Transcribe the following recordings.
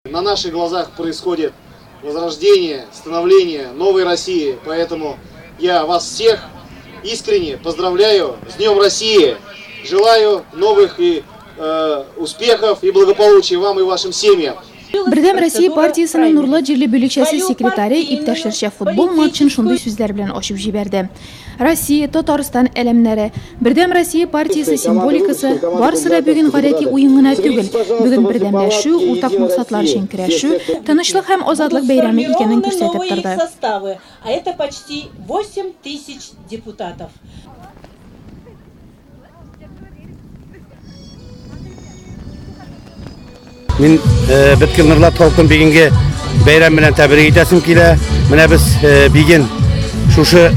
На наших глазах происходит возрождение, становление новой России. Поэтому я вас всех искренне поздравляю с Днем России. Желаю новых и э, успехов и благополучия вам и вашим семьям. Бердәм Россия партиясенең Нурлат җирле бүлекчәсе секретаре иптәшләрчә футбол матчын шундый сүзләр белән ачып җибәрде. Россия, Татарстан әләмнәре, Бердәм Россия партиясе символикасы, барысы да бүген гадәти уен гына түгел, бүген бердәмләшү, уртак максатлар өчен көрәшү, тынычлык һәм азатлык бәйрәме икәнен күрсәтеп торды. А это почти 8 тысяч депутатов. Мин э, бөткел Нурлат халкын бүгенге бәйрәм белән тәбрик итәсем килә. Менә без э, бүген шушы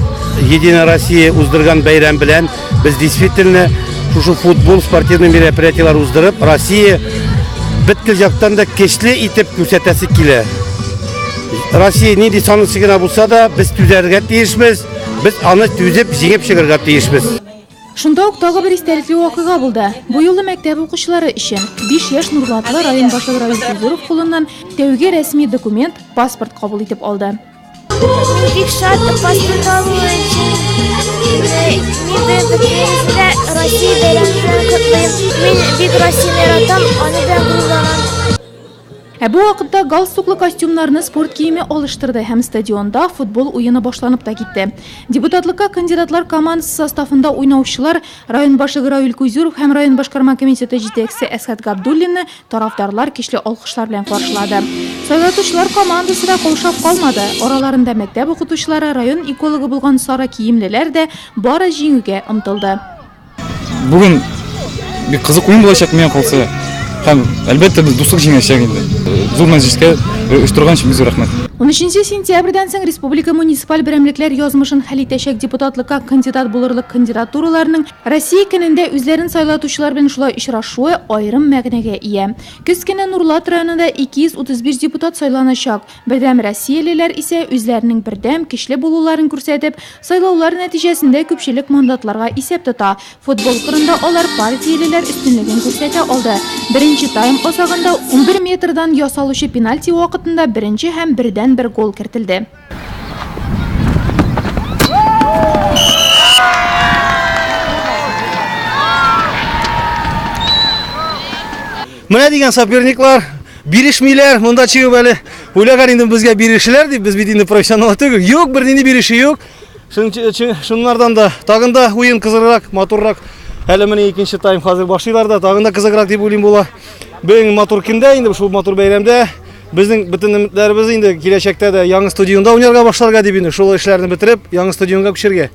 Единая Россия уздырган бәйрәм белән без действительно шушы футбол спортивный мероприятиеләр уздырып, Россия бөткел яктан да көчле итеп күрсәтәсе килә. Россия нинди санысы гына булса да, без түзәргә тиешбез. Без аны түзеп, җиңеп чыгарга тиешбез. Шунда ук тагы бер истәлекле вакыйга булды. Бу юлы мәктәп укучылары өчен. 5 яшь нурлатлы район башлыгы Равил Кузуров кулыннан тәүге рәсми документ, паспорт кабул итеп алды. Мин бик шат паспорт алу өчен. Мин бөтенебезне дә Россия бәйрәме белән котлыйм. Мин бик Россияне яратам, аны белән горурланам. Ә бу вакытта галстуклы костюмнарны спорт киеме алыштырды һәм стадионда футбол уены башланып та китте. Депутатлыкка кандидатлар командасы составында уйнаучылар район башлыгы Равил Кузюров һәм район башкарма комитеты җитәкчесе Әсхәт Габдуллинны тарафдарлар көчле алкышлар белән каршылады. Сайлатучылар командасы да каушап калмады. Араларында мәктәп укытучылары, район экологы булган сары киемлеләр дә бары җиңүгә омтылды. Бүген бик кызык уен булачак миңа калса. Һәм, әлбәттә, без дуслык җиңәчәк инде. Зур мәҗлескә оештырган өчен бик зур рәхмәт. 13 сентябрьдән соң республика муниципаль берәмлекләр язмышын хәл итәчәк депутатлыкка кандидат булырлык кандидатураларның Россия көнендә үзләрен сайлатучылар белән шулай очрашуы аерым мәгънәгә ия. Көз көне Нурлат районында 235 депутат сайланачак. Бердәм россиялеләр исә үзләренең бердәм, көчле булуларын күрсәтеп, сайлаулар нәтиҗәсендә күпчелек мандатларга исәп тота. Футбол кырында алар партиялеләр өстенлеген күрсәтә алды. Беренче тайм азагында 11 метрдан ясалучы пенальти вакытында беренче һәм бердәнбер гол кертелде. Менә дигән соперниклар, бирешмиләр, монда чыгып әле уйлаган инде безгә бирешеләр дип, без бит инде профессионал түгел. Юк, бернинди бирешү юк. Шуннардан да тагын да уен кызыграк, матуррак. Әле менә икенче тайм хәзер башлыйлар да, тагын да кызыграк дип уйлыйм була. Бүген матур көндә инде шул матур бәйрәмдә безнең бөтен өметләребез инде киләчәктә дә яңа стадионда уйнарга башларга дип инде шул эшләрне бетереп, яңа стадионга күчәргә.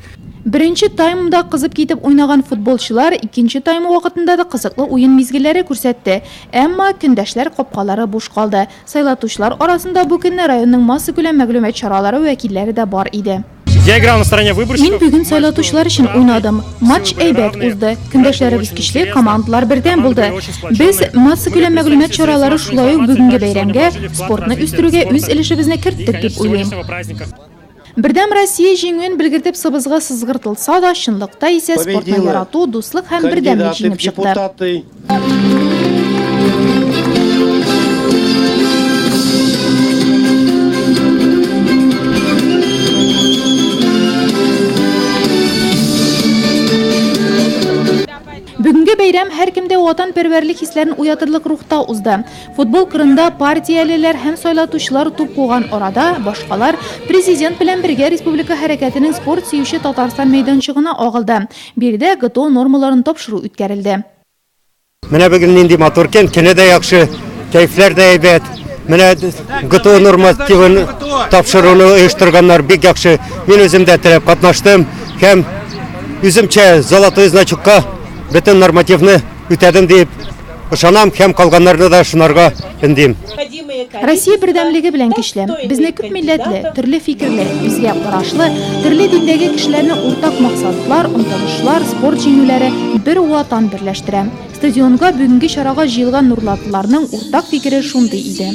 Беренче таймда кызып китеп уйнаган футболчылар икенче тайм вакытында да кызыклы уен мизгелләре күрсәтте. Әмма көндәшләр капкалары буш калды. Сайлатучылар арасында бу көнне районның массакүләм мәгълүмат чаралары вәкилләре дә бар иде. Я играл на стороне выборщиков. Мин бүген сайлатучылар өчен уйнадым. Матч әйбәт узды. Көндәшләребез көчле, командалар бердәм булды. Без, массакүләм мәгълүмат чаралары шулай ук бүгенге бәйрәмгә, спортны үстерүгә үз өлешебезне керттек дип уйлыйм. Бердәм Россия җиңүен белгертеп сыбызгы сызгыртылса да, чынлыкта исә спортны ярату, дуслык һәм бердәмлек җиңеп чыкты. Бүгенге бәйрәм һәркемдә ватанпәрвәрлек хисләрен уятырлык рухта узды. Футбол кырында партиялеләр һәм сайлатучылар туп куган арада, башкалар Президент белән бергә республика хәрәкәтенең спорт сөюче Татарстан мәйданчыгына агылды. Биредә ГТО нормаларын тапшыру үткәрелде. Менә бүген нинди матур көн, көне дә яхшы, кәефләр дә әйбәт. Менә ГТО нормативын тапшыруны оештырганнар бик яхшы. Мин үзем дә теләп катнаштым һәм үземчә золотой значокка бөтен нормативны үтәдем дип Ышанам һәм калганнарны да шунарга өндим. Россия бердәмлеге белән көчле. Безне күп милләтле, төрле фикерле, үзгә карашлы, төрле диндәге кешеләрне уртак максатлар, омтылышлар, спорт җиңүләре, бер Ватан берләштерә. Стадионга бүгенге чарага җыелган нурлатлыларның уртак фикере шундый иде.